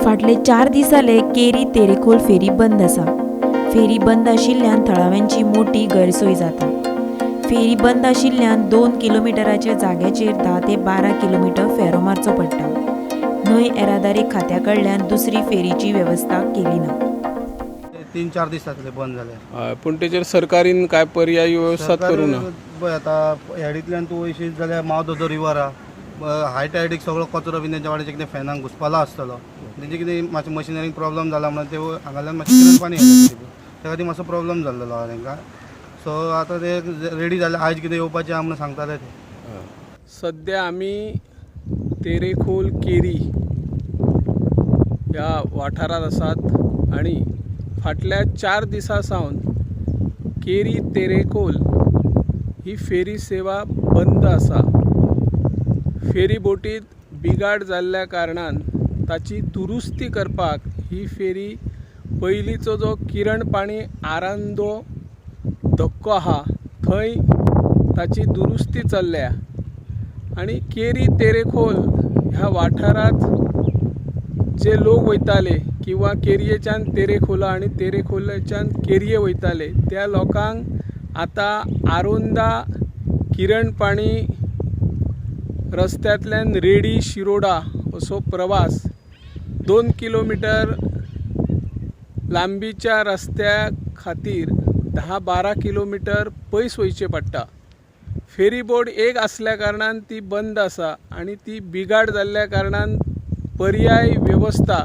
फाटले 4 दीस जाले केरी तेरेखोल फेरी बंद आसा. फेरी बंद आशिल्ल्यान थळाव्यांची मोटी गैरसोय जाता. फेरी बंद आशिल्ल्यान 2 किलोमिटराच्या जाग्याचेर 10 ते 12 किलोमिटर फेरो मारचो पडटा. न्हंय येरादारी खात्या कडल्यान दुसरी फेरीची वेवस्था केली ना. 3-4 दीस जातले बंद जाले. हय, पूण तेचेर सरकारीन काय पर्यायी वेवस्था करूं ना. पळय आतां हेडींतल्यान तूं वयशीत जाल्यार मावथ ऑफ the river आहा. हाय टायडीक सगळो कचरो बीन तेंच्या वाटेचे कितें फॅनाक घुसपालो आसतलो. तेंचे कितें मातशें मशिनरीक प्रॉब्लम जाला म्हणून ते हांगाल्यान मातशें किरण पाणी येयलें, त्या खातीर मातसो प्रॉब्लम जाल्लो आहा तेंकां. सो आतां ते रेडी जाले, आयज कितें येवपाचें आहा म्हणून सांगताले ते. सद्या आमी तेरेखोल केरी ह्या वाठारांत आसात आनी फाटल्या 4 दिसां सावन केरी तेरेखोल ही फेरी सेवा बंद आसा. फेरी बोटींत बिगाड जाल्ल्या कारणान ताची दुरुस्ती करपाक ही फेरी पयलींचो जो किरण पाणी आरांदो धक्को आहा थंय ताची दुरुस्ती चल्ल्या आनी केरी तेरेखोल ह्या वाठारांत जे लोक वयताले किंवा केरयेच्यान तेरेखोला आनी तेरेखोलाच्यान केरये वयताले त्या लोकांक आतां आरोंदा किरणपाणी रस्त्यांतल्यान रेडी शिरोडा असो प्रवास 2 किलोमिटर लांबीच्या रस्त्या खातीर 10-12 किलोमिटर पयस वयचें पडटा. फेरीबोट एक आसल्या कारणान ती बंद आसा आनी ती बिगाड जाल्ल्या कारणान पर्याय वेवस्था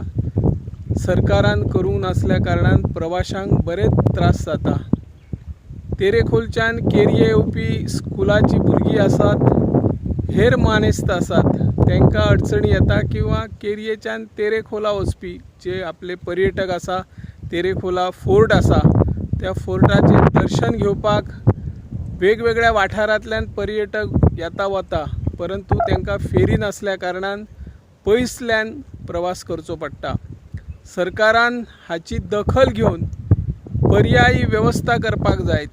सरकारान करूंक नासल्या कारणान प्रवाशांक बरेच त्रास जाता. तेरेखोलच्यान केरये येवपी स्कुलाचीं भुरगीं आसात, हेर मानेस्त आसात, तांकां अडचणी येता किंवा केरयेच्यान तेरेखोला वचपी जे आपले पर्यटक आसा, तेरेखोला फोर्ट आसा, त्या फोर्टाचें दर्शन घेवपाक वेगवेगळ्या वाठारांतल्यान पर्यटक येता वता, परंतु तांकां फेरी नासल्या कारणान पयसल्यान प्रवास करचो पडटा. सरकारान हाची दखल घेवन पर्यायी वेवस्था करपाक जाय.